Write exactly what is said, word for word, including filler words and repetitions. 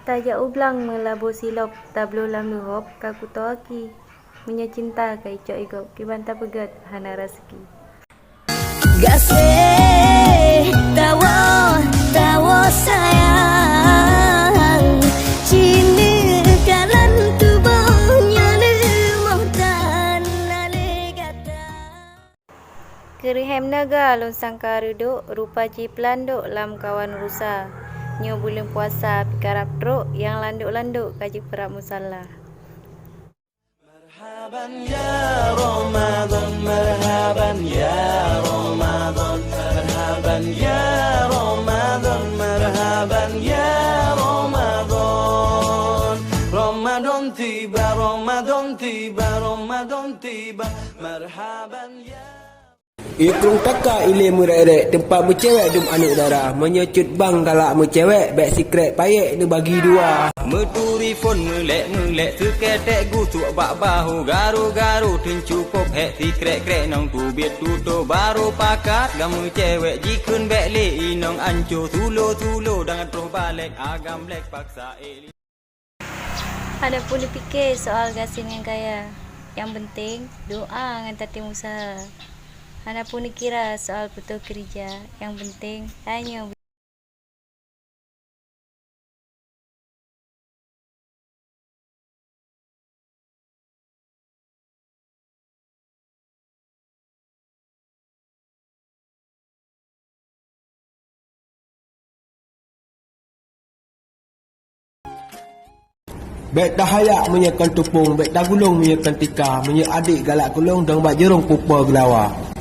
Tajak u blang meulaboe silop, tabloe lam leuhop ka kutoe aki. Meunyoe cinta ka icok igop, kiban tapeugét hana raseuki. Gaséh tawoe, tawoe sayang, cineuk kalon tuboh nyoe leumoh tan lé gata. Keureuhem naga lôn sangka reudok, rupa jih peulandok lam kawan rusa. Nyoe buleuen puasa pih karab trok, nyang landok-landok ka jipeurab musala. Marhaban ya Ramadan, marhaban ya Ramadan, marhaban ya Ramadan, marhaban ya Ramadan. Ramadan tiba, Ramadan tiba, Ramadan tiba, marhaban ya. Ikrung taka ilée meurek-rek, teumpat meucewek dum aneuk dara. Meunyoe cut bang galak meucewek, bék sikrek payek neubagi dua. Meuturi phon meulek-meulek, seuketek gusuk bak bahu, garu-garu teun cukôp hék, sikrek-krek nong teubiet tutoe, barô pakat gam meucewek, jikheun bék lé inong anco, sulo-sulo dan troh balek, agam lek paksa ék. Hana peue neupike soal gasien ngon kaya. Nyang penting, doa ngon tatem useuha. Hana peue neukira soal peutoe keurija. Nyang penting, tanyoe Bék tahayak meunyoe kon tupông, bék tagulong meunyoe kon tika, meunyoe adék galak kulông dong bak jurông pupo geulawa.